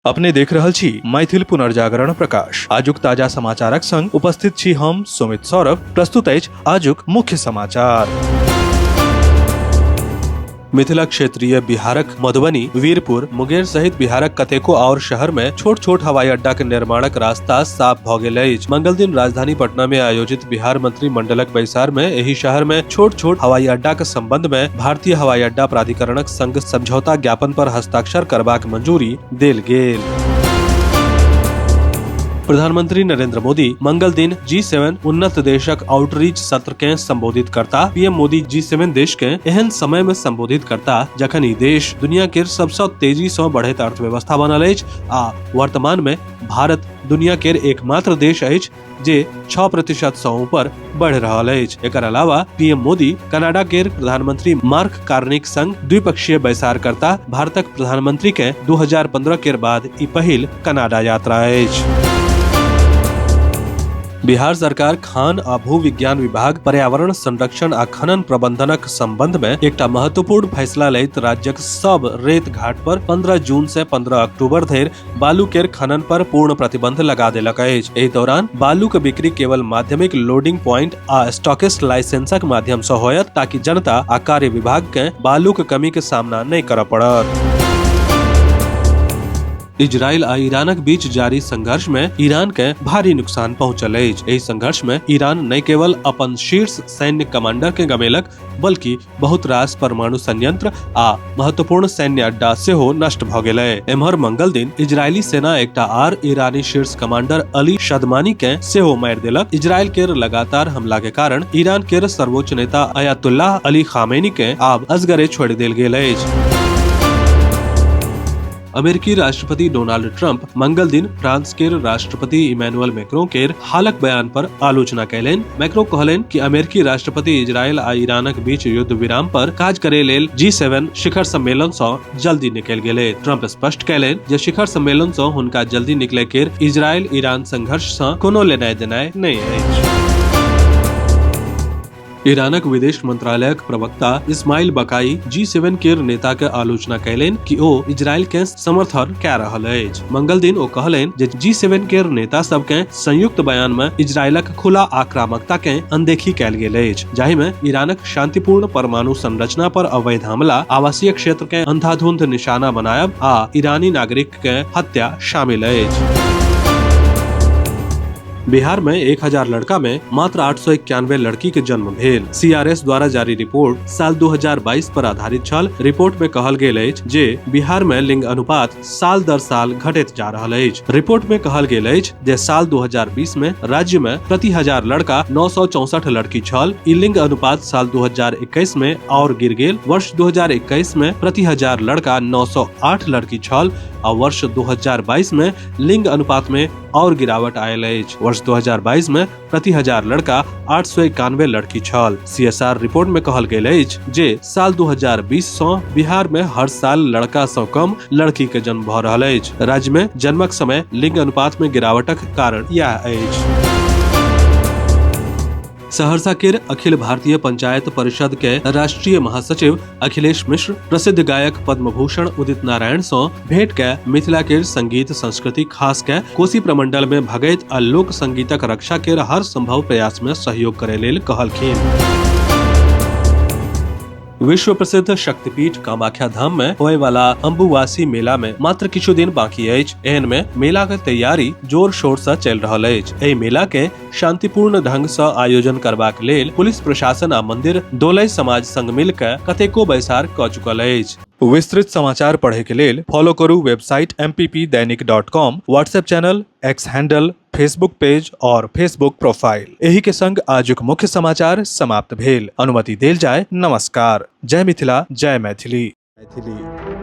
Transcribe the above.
अपने देख रहल छी मैथिल पुनर्जागरण प्रकाश। आजुक ताजा समाचारक संग उपस्थित छी हम सुमित सौरभ। प्रस्तुत अछि आजुक मुख्य समाचार। मिथिला क्षेत्रीय बिहारक मधुबनी, वीरपुर, मुंगेर सहित बिहारक कतेको आओर शहर में छोट छोट हवाई अड्डा के निर्माणक रास्ता साफ भ गेल अछि। मंगल दिन राजधानी पटना में आयोजित बिहार मंत्रिमंडलक बैसार में एहि शहर में छोट छोट हवाई अड्डा के संबंध में भारतीय हवाई अड्डा प्राधिकरणक संग समझौता ज्ञापन पर हस्ताक्षर करबाक मंजूरी देल गेल। प्रधानमंत्री नरेंद्र मोदी मंगल दिन G7 उन्नत देशक आउटरीच सत्र के संबोधित करता। पीएम मोदी G7 देश के एहन समय में संबोधित करता जखन ई देश दुनिया के सबसँ तेजी सँ बढ़ैत अर्थव्यवस्था बनल अछि आ वर्तमान में भारत दुनिया के एकमात्र देश अछि जे 6% सँ ऊपर बढ़ि रहल अछि। एकर अलावा पीएम मोदी कनाडा केर प्रधानमंत्री मार्क कार्निक संग द्विपक्षीय बैसार करता। भारतक प्रधानमंत्री के 2015 केर बाद ई पहिल कनाडा यात्रा अछि। बिहार सरकार खान आ भूविज्ञान विभाग पर्यावरण संरक्षण आ खनन प्रबंधनक संबंध में एकटा महत्वपूर्ण फैसला लैत राज्यक सब रेत घाट पर 15 जून से 15 अक्टूबर धरि बालू केर खनन पर पूर्ण प्रतिबंध लगा देलक अछि। एहि दौरान बालू के बिक्री केवल माध्यमिक लोडिंग पॉइंट आ स्टॉकिस्ट लाइसेंसक माध्यम से होयत, ताकि जनता आ कार्य विभाग के बालू के कमी के सामना नहि करय पड़त। इजराइल आ ईरानक बीच जारी संघर्ष में ईरान के भारी नुकसान पहुंचल अछि। एहि संघर्ष में ईरान न केवल अपन शीर्ष सैन्य कमांडर के गमेलक, बल्कि बहुत रास परमाणु संयंत्र आ महत्वपूर्ण सैन्य अड्डा सेहो नष्ट भ गेलै। एम्हर मंगल दिन इजरायली सेना एकटा आर ईरानी शीर्ष कमांडर अली शदमानी के सेहो मारि देलक। इजरायल केर लगातार हमला के कारण ईरान केर सर्वोच्च नेता अयातुल्लाह अली खामेनी के आब असगरे छोड़ि देल गेल अछि। अमेरिकी राष्ट्रपति डोनाल्ड ट्रंप मंगल दिन फ्रांस केर राष्ट्रपति इमैनुअल मैक्रों केर हालक बयान पर आलोचना कयलनि। मैक्रों कहलनि कि अमेरिकी राष्ट्रपति इजरायल आ ईरानक बीच युद्ध विराम पर काज करे लेल G7 शिखर सम्मेलन सँ जल्दी निकलि गेलै। ट्रंप स्पष्ट कयलनि जे शिखर सम्मेलन सँ हुनका जल्दी निकले केर इजरायल ईरान संघर्ष सँ कोनो लेनाइ देनाइ नहि अछि। ईरानक विदेश मंत्रालयक प्रवक्ता इस्माइल बकाई G7 केर नेता के आलोचना कयलनि कि ओ इजरायल के समर्थन कए रहल अछि। मंगल दिन ओ कहलनि जे G7 केर नेता सब के संयुक्त बयान में इजरायलक खुला आक्रामकता के अनदेखी कयल गेल अछि, जाहि में ईरानक शांतिपूर्ण परमाणु संरचना पर अवैध हमला, आवासीय क्षेत्र के अंधाधुंध निशाना बनायब आ ईरानी नागरिक के हत्या शामिल अछि। बिहार में 1000 लड़का में मात्र 891 लड़की के जन्म भेल। सीआरएस द्वारा जारी रिपोर्ट साल 2022 पर आधारित छल। रिपोर्ट में कहल गेल अछि जे बिहार में लिंग अनुपात साल दर साल घटैत जा रहल अछि। रिपोर्ट में कहल गेल अछि जे साल 2020 में राज्य में प्रति हजार लड़का 964 लड़की छल। ई लिंग अनुपात साल 2021 में और गिर गेल। वर्ष 2021 में प्रति हजार लड़का 908 लड़की छल आ वर्ष 2022 में लिंग अनुपात में और गिरावट आयल अछि। वर्ष 2022 में प्रति हजार लड़का 891 लड़की छल। सीएसआर रिपोर्ट में कहल गेल अछि जे साल 2020 सँ बिहार में हर साल लड़का सँ कम लड़की के जन्म भ रहल अछि। राज्य में जन्मक समय लिंग अनुपात में गिरावटक कारण इएह अछि। सहरसा केर अखिल भारतीय पंचायत परिषद के राष्ट्रीय महासचिव अखिलेश मिश्र प्रसिद्ध गायक पद्म भूषण उदित नारायण सँ भेंट के मिथिला केर संगीत संस्कृति खास के कोसी प्रमंडल में भगैत आ लोक संगीतक रक्षा केर हर संभव प्रयास में सहयोग करे लेल कहलखिन। विश्व प्रसिद्ध शक्तिपीठ कामाख्या धाम में होए वाला अम्बुवासी मेला में मात्र किछु दिन बाकी अछि। एहन में मेला के तैयारी जोर शोर से चलि रहल अछि। एहि मेला के शांतिपूर्ण ढंग सँ आयोजन करबाक लेल पुलिस प्रशासन आ मंदिर दोलय समाज संग मिल के कतेको बैसार क चुकल अछि। विस्तृत समाचार पढ़े के लेल फॉलो करू website mppdainik.com, WhatsApp channel, X handle, Facebook page और फेसबुक प्रोफाइल। एही के संग आजुक मुख्य समाचार समाप्त भेल। अनुमति देल जाय। नमस्कार। जय मिथिला, जय मैथिली। मैथिली।